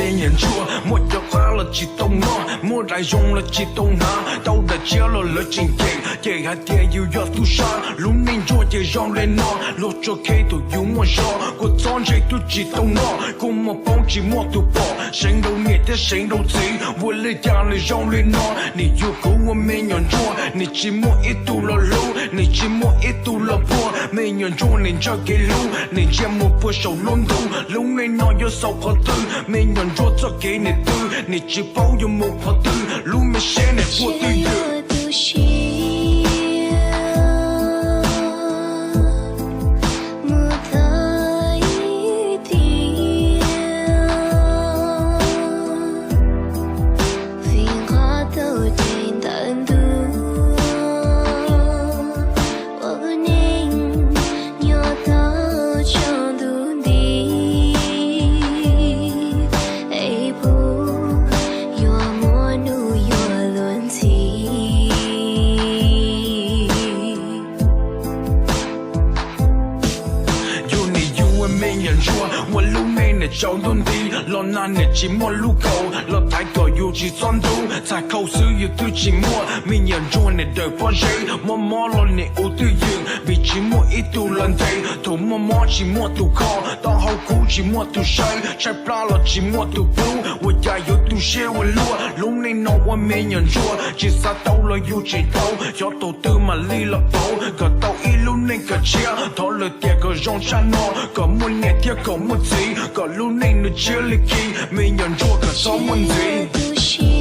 Me nyuam ntsuag, muaj cov qab los tsis tau noj, muaj daim zoo los tsis tau hnav, tau daim tshiab los lawv tseem cem, cem hais tias yus yog tub sab. Lub neej ntsuag ces zoo li no, luag tso kheb thaum yus muaj zog, kua txob ntse twb tsis tau noj, kua muag poob tsis muaj tus pom, seev rau niam thiab seev rau txiv, ua li cas nws zoo li no. Nim yuav kuv ua me nyuam ntsuag, nim tsis muaj ib tug los hlub, nim tsis muaj ib tug los puag. Me nyuam ntsuag nim ntshaw kev hlub, nim ntsia mus puag saum lub ntuj, lub neej no yuav xaus qhov twg? Me nyuam ntsuag txoj kev nim twg, nim tsis paub yuav mus qhov twg, lub me siab nim puag twj ywm. Yus nim yug ua me nyuam ntsuag, ua lub neej nim tsaus ntuj nti, los nag nim tsis muaj lub kaus, los thaiv kom yus tsis txhob ntub, txhais khau xwb yus twb tsis muaj. Me nyuam ntsuag nim dawm pob zeb, mob mob los nim ua twj ywm, vim tsis muaj ib tug los ntes. Thaum muaj mob tsis muaj tus kho, taub hau kub tsis muaj tus saib, tshaib plab los tsis muaj tus pub, ua cas yuav tu siab ua luaj? Lub neej no ua me nyuam ntsuag, tsis xav tau los yus tseem tau, xyov thaum twg mam li los pauv, kom tau ib lub neej kom tshiab. Thov lawm tias kom zoo tshaj no, kom muaj niam thiab kom muaj txiv, kom lub neej nws tshiab li kiag, me nyuam ntsuag kom txhob muaj ntxiv.